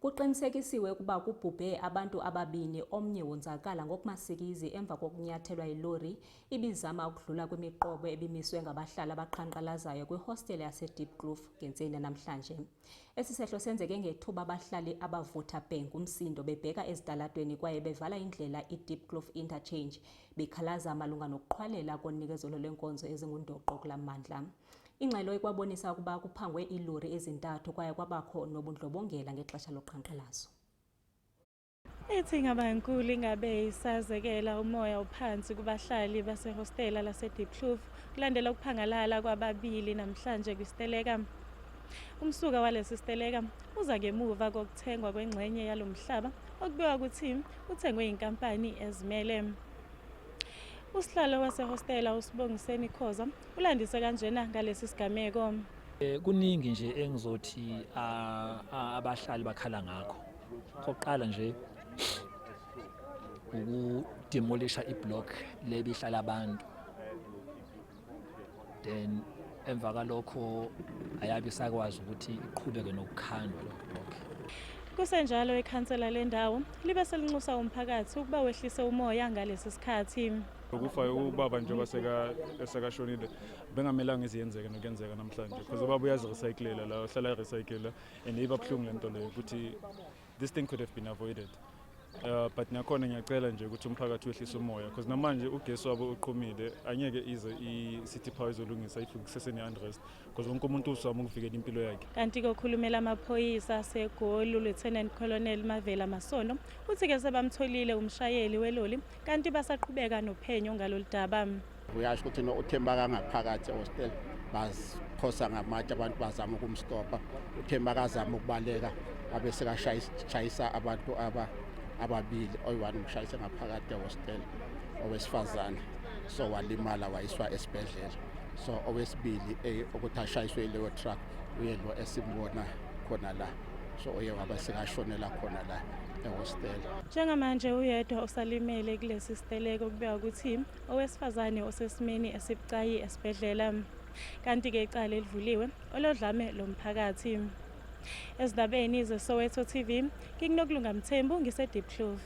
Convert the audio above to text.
Kuqinisekisiwe ukuba kubhubhe abantu ababini, omnye wonzakala ngokumasikizi emva kokunyathelwa yilori ibizama ukudlula kwimiqobo ebimiswe ngabahlali abaqhankqalazayo kwihostele yaseDiepkloof ngentseni namhlanje. Esi sehlo senzeke ngethuba abahlali abavutha bhe ngumsindo bebheka ezitalatweni kwaye bevala indlela iDiepkloof Interchange, bekhalaza malunga nokuqhwalela konikezelo lweenkonzo ezingundoqo kula mmandla. Ingxelo ikwabonisa ukuba kuphangwe iilori ezintathu kwaye kwabakho nobundlobongela ngexesha loqhankqalazo. Ithi ingabankulu ingabe isazekela umoya uphansi kubahlali basehostela laseDiepkloof kulandela ukuphangalala kwababili namhlanje kwisiteleka. Umsuka walesi siteleka uza ngemuva kokuthengwa kwengxenye yalo mhlaba okubikwa ukuthi uthengwe inkampani ezimele. Usihlalo wasehostela uSibongiseni Khoza ulandise kanjena ngalesi sigameko. Kuningi nje engizothi abahlali bakhala ngakho. Okokuqala nje ukudemolisha iblock lebihlala abantu, then emva kalokho ayabe isakwazi ukuthi iqhubeke nokukhandwa lo block. Kusenjalo, ikhansela lendawo libe selinxusa umphakathi ukuba wehlise umoya ngalesi sikhathi. Ukufa ubaba njengoba esekashonile, bengamelanga iziyenzeke nokuyenzeka namhlanje, because ubaba uyazirecyclela la, uhlala erecyclela, and iba buhlungu le nto leyo ukuthi this thing could have been avoided. But nakhona ngiyacela nje ukuthi umphakathi wehlise umoya, because namanje ugesi wabo uqhumile, angeke ize i-City Power izolungisa if kusesene-unrest, because wonke umuntu uzama ukuvikela impilo yakhe. Kanti kokhulumela amaphoyisa aseGoli, uLieutenant Colonel Mavela Masondo, uthi-ke sebamtholile umshayeli weloli kanti basaqhubeka nophenyo ngalolu daba. Uyasho ukuthi no uThemba kangaphakathi ehostel, baziphosa ngamatshe abantu, bazama ukumstopa. UThemba akazama ukubaleka, wabe sekashayisa abantu ababili. Oyi-one umshayise ngaphakathi ehostel, owesifazane, so walimala, wayiswa esibhedlela. So owesibili ukuthi ashayiswe yileyo truck, uye lo esimbona khona la, so uye wabe sekashonela khona la ehostel. Njengamanje uyedwa osalimele kulesi siteleko, kubikwa ukuthi owesifazane osesimeni esibucayi esibhedlela. Kanti-ke icala elivuliwe olodlame lomphakathi. Ezindabeni zeSoweto TV, nginguNokulunga Mthembu, ngiseDiepkloof.